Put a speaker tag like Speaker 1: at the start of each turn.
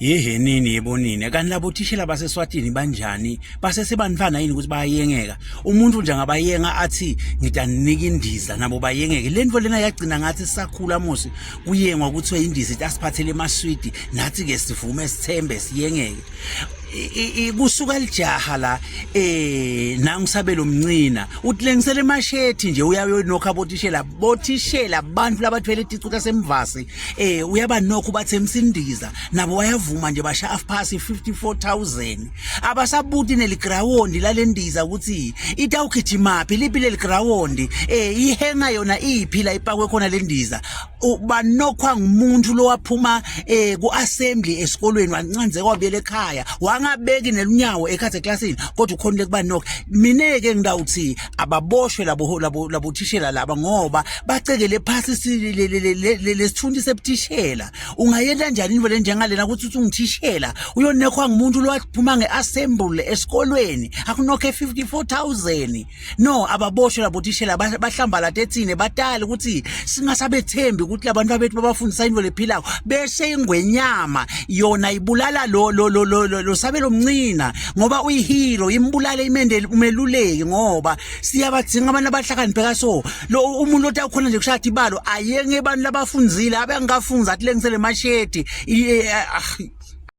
Speaker 1: Yehenini yebonini kanti labo thishela baseSwatini banjani basesebantfwana yini ukuthi bayayengeka umuntu nje angabayenga athi ngitanika indiza nabo bayengeke le nto lena yagcina ngathi sisakhula mosi kuyengwa kuthiwe indiza itasiphathele emaswidi nathi-ke sivume sithembe siyengeke kusuka lijaha la eh nangu sabelo mncina utilengisela emashethi nje uyayonokha bothishela bothishela abantu labathwele iticu tasemvasi eh uyabanokho bathe emsindiza nabo bayavuma nje basha half past 54000 abasabuti neligrawundi lalendiza ukuthi itawugijimaphi liphi leligrawundi eh ihenga yona iphi la ipakwe khona lendiza banokhwa ngumuntu lowaphuma eh ku-assembly esikolweni wancanzeka wabuyela ekhaya wangabeki nelunyawo ekhathe eklasini kodwa ukhona lekubanokha mina-ke ngidawuthi ababoshwe labo labo labo thishela laba ngoba bacekele phasi lesithunti sebuthishela ungayenta kanjani into lenjengalena ukuthi uthi ungithishela uyonekhwa ngumuntu lowaphuma nge-assembly esikolweni akunokhe 54000 no ababoshwe labo thishela bahlambalate ethine batali ukuthi singasabethembi ukuthi labantu abethu babafundisa into lephilako bese ingwenyama yona ibulala lo lo lo lo lo sabelo mncina ngoba uyihero imbulale imendeli umeluleki ngoba siyabadzinga abantu abahlakaniphe kaso lo umuntu othi awukhona nje kushaya ibalo ayenge abantu labafunzile abengakafunzi athi lengisele mashedi ah.